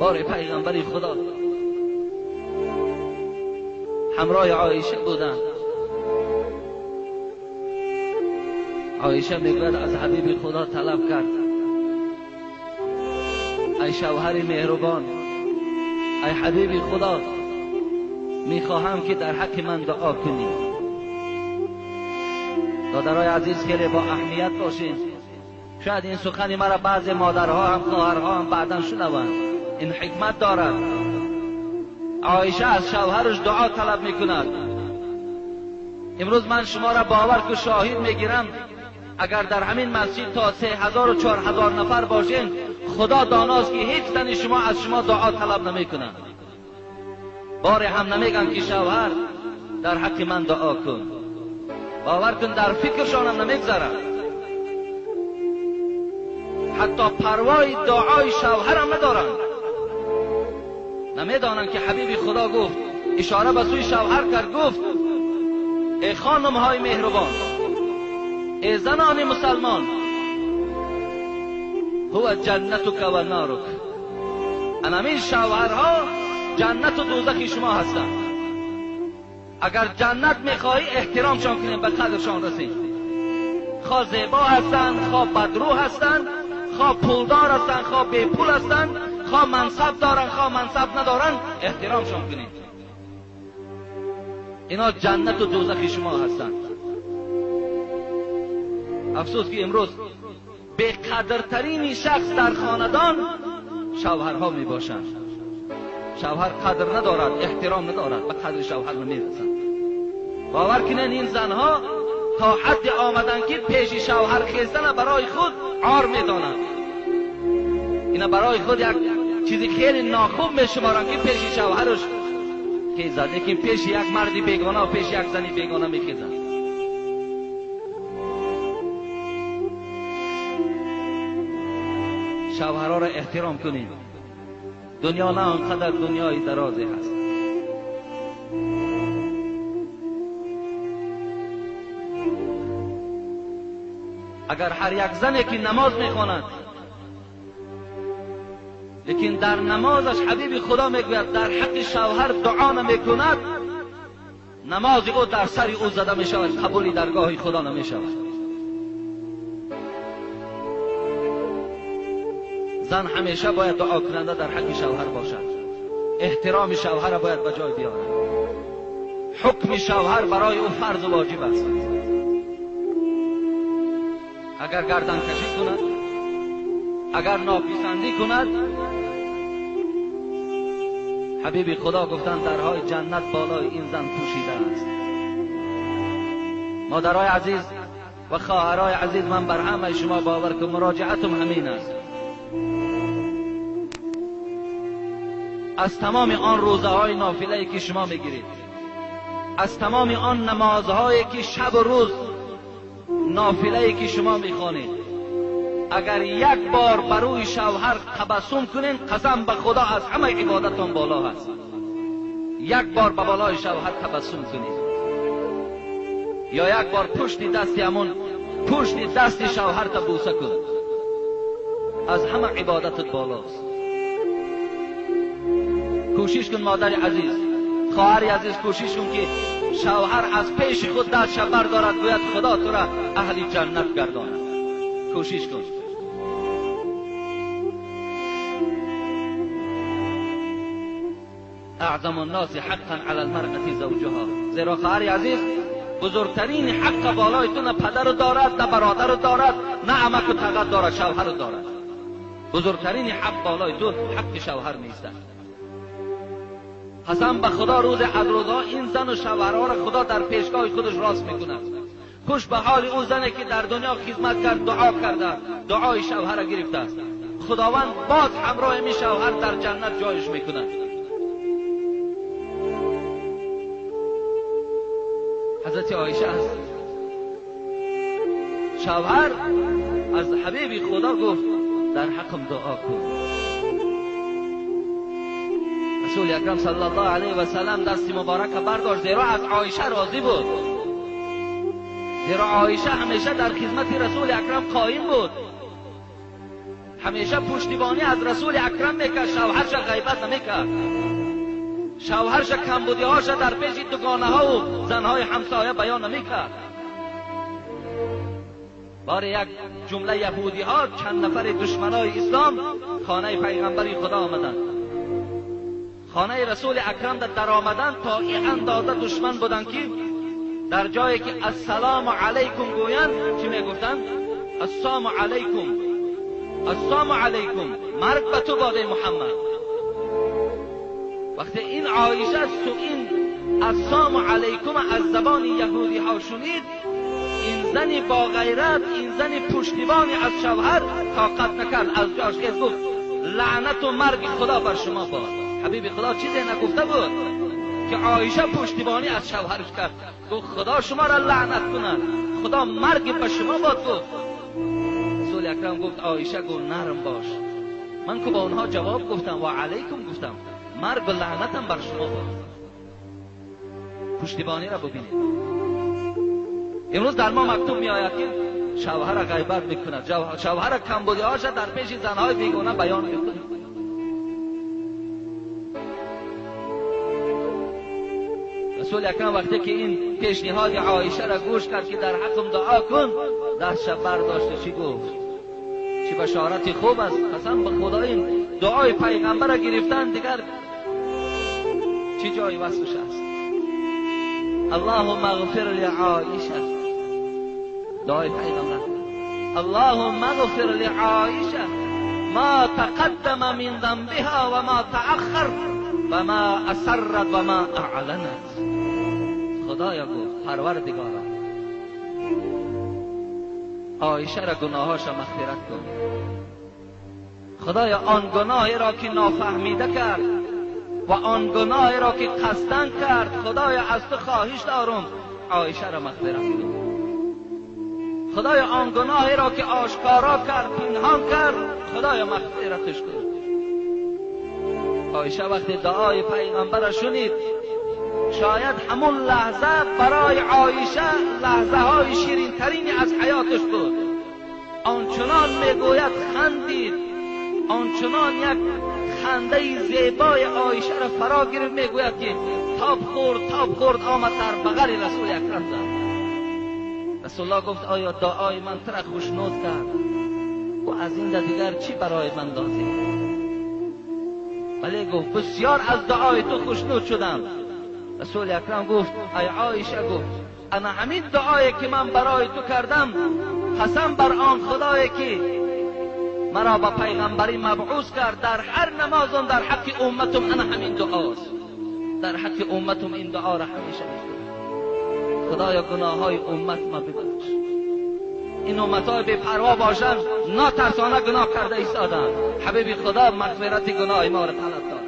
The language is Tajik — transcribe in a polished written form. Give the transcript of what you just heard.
بار پیغمبر خدا همراه عایشه بودند. عایشه میگوید از حبیب خدا طلب کرد، ای شوهر مهربان، ای حبیب خدا، میخواهم که در حق من دعا کنی. دادرای عزیز خیلی با اهمیت باشین. شاید این سخن مرا بعض مادرها هم خواهرها هم بعدا شنوند. این حکمت دارد. عایشه از شوهرش دعا طلب میکند. امروز من شما را باور که شاهد میگیرم، اگر در همین مسجد تا 3000 و 4000 نفر باشین، خدا داناست که هیچ تن شما از شما دعا طلب نمیکنند. بار هم نمیگن که شوهر در حق من دعا کن. باور کن در فکرشان هم نمیگذرد. حتی پروای دعای شوهر هم ندارند. نمیدانند که حبیب خدا گفت، اشاره به سوی شوهر کرد، گفت ای خانم های مهربان، ای زنان مسلمان، هو جنتک و نارک. انمین شوهرها جنت و دوزخ شما هستند. اگر جنت میخواهی احترامشان کنیم، به قدرشان رسیم. خواه زیبا هستند، خواه بدرو هستند، خواه پولدار هستند، خواه بی پول هستند، خواه منصب دارند، خواه منصب ندارند، احترامشان کنیم. اینا جنت و دوزخ شما هستند. افسوس که امروز به قدرترین شخص در خاندان شوهرها می باشند. شوهر قدر ندارد، احترام ندارد، به قدر شوهر نمیرسند. باور کنین این زنها تا حد آمدن که پیش شوهر خیستن برای خود عار میدانند. اینا برای خود یک چیزی خیلی ناخوب میشمارند که پیش شوهرش خیزد، لیکن پیش یک مردی بیگانه و پیش یک زنی بیگانه میخیزد. شوهرها را احترام کنیم. دنیا نه آنقدر دنیای درازی هست. اگر هر یک زنی که نماز میخواند، لیکن در نمازش حبیب خدا میگوید در حق شوهر دعا نمیکند، نماز او در سر او زده میشود، قبولی درگاه خدا نمیشود. زن همیشه باید دعا کننده در حق شوهر باشد. احترام شوهر باید به جای بیاورد. حکم شوهر برای او فرض و واجب است. اگر گردن کشی کند، اگر ناپسندی کند، حبیب خدا گفتند درهای جنت بالای این زن پوشیده است. مادرای عزیز و خواهرای عزیز، من بر همه شما باور که مراجعتم همین است. از تمام آن روزه های نافله که شما میگیرید، از تمام آن نمازهایی که شب و روز نافله که شما میخوانید، اگر یک بار بروی شوهر تبسم کنین، قسم به خدا از همه عبادتان بالا هست. یک بار به بالای شوهر تبسم کنید، یا یک بار پشت دست همون پشت دست شوهر تا بوسه کن، از همه عبادتت بالاست. کوشش کن مادر عزیز، خواهر عزیز، کوشش کن که شوهر از پیش خود دستش بردارد، گوید خدا تو را اهل جنت گرداند. کوشش کن. اعظم الناس حقا علی المرأة زوجها. زیرا خواهر عزیز، بزرگترین حق بالای تو نه پدر دارد، نه برادر دارد، نه عمک و تغت دارد، شوهر دارد. بزرگترین حق بالای تو حق شوهر نیست. قسم به خدا روز از روزها این زن و شوهرها را خدا در پیشگاه خودش راست میکند. خوش به حال اون زنی که در دنیا خدمت کرد، دعا کرده، دعای شوهر را گرفته است. خداوند باز همراه می شوهر در جنت جایش میکند. حضرت عایشه است. شوهر از حبیب خدا گفت در حقم دعا کن. رسول اکرم صلی الله علیه و سلم دست مبارک برداشت، زیرا از عایشه راضی بود، زیرا عایشه همیشه در خدمت رسول اکرم قایم بود. ҳамеша пуштибонӣ аз расули акрам мекард, шавҳарша ғайбат намекард, шавҳарша камбудиҳоша дар пеши дугонаҳову занҳои ҳамсоя баён намекард. Бори як ҷумла яҳудиҳо чанд нафари душманои ислом хонаи пайғамбари худо омаданд. Хонаи расули акрам дар омадан то ин андоза душман буданд ки дар ҷое ки ассалому алайкум гӯянд чӣ мегуфтанд? Ассому алайкум, ассому алайкум, марг ба ту бод эй Муҳаммад. Вақте ин Оиша ин ассому алайкум аз забони яҳудиҳо шунид, ин зани бо ғайрат, ин зани пуштибони аз шавҳар тоқат накард, аз ҷош хез гуфт лаънату марги худо бар шумо бод. Ҳабиби худо чизе нагуфта буд ки Оиша пуштибонӣ аз шавҳарш кард. Гуфт худо шуморо лаънат кунад, худо марги ба шумо бод. Гуфт расули акрам гуфт Оиша гуфт нарм бош, ман ку ба онҳо ҷавоб гуфтам ва алайкум гуфтам, маргу лаънатам бар шумо бод. Пуштибониро бубинед. Имрӯз дар мо мактуб меояд ки шавҳара ғайбат мекунад, шавҳара камбудиҳоша дар пеши занҳои бегона баён мекунад. Расули акрам вақте ки ин пешниҳоди Оишаро гӯш кард ки дар ҳаққам дуо кун, дастша бардошта чӣ гуфт? Чӣ башорати хуб аст! Қасам ба худо ин дуои пайғамбара гирифтан дигар чӣ ҷои васфш аст. Аллоҳумма ғфир ли Оиша, дуои пайғамбар. Аллоҳумма ғфир ли Оиша ма тақаддама мин занбиҳа ва ма тааххар ва ма асаррат ва ма аъланат. Худоя гуфт парвардигора, Оишаро гуноҳҳоша мағфират кун. Худоя он гуноҳеро ки нофаҳмида кард ва он гуноҳеро ки қасдан кард, Худоя аз ту хоҳиш дорум Оишаро мағфират кун. Худоя он гуноҳеро ки ошкоро кард, пинҳон кард, Худоя мағфираташ кун. Оиша вақте дуои пайғамбарро шунид, шояд ҳамон лаҳза барои Оиша лаҳзаҳои ширинтарини аз ҳаёташ буд. Ончунон мегӯяд хандид, ончунон як хандаи зебои Оишаро фаро гирифт, мегӯяд ки тоб хӯрд, тоб хӯрд, омад дар бағали расули акрам зад. Расулуллоҳ гуфт оё дуои ман тура хушнуд кард? Ӯ аз ин дигар чӣ барои ман лозим? Бале гуфт бисёр аз дуои ту хушнуд шудам. Расули акрам гуфт ай Оиша, гуфт ана ҳамин дуое ки ман барои ту кардам, қасам бар он худое ки маро ба пайғамбарӣ мабъус кард, дар ҳар намозам дар ҳаққи умматум ана ҳамин дуост. Дар ҳаққи умматум ин дуоро ҳамеша мекунам. Худоё гуноҳҳои уммат ма бибахш. Ин умматҳои бепарво бошанд, нотарсона гуноҳ карда истоданд. Ҳабиби худо мағфирати гуноҳи моро талаб дорад.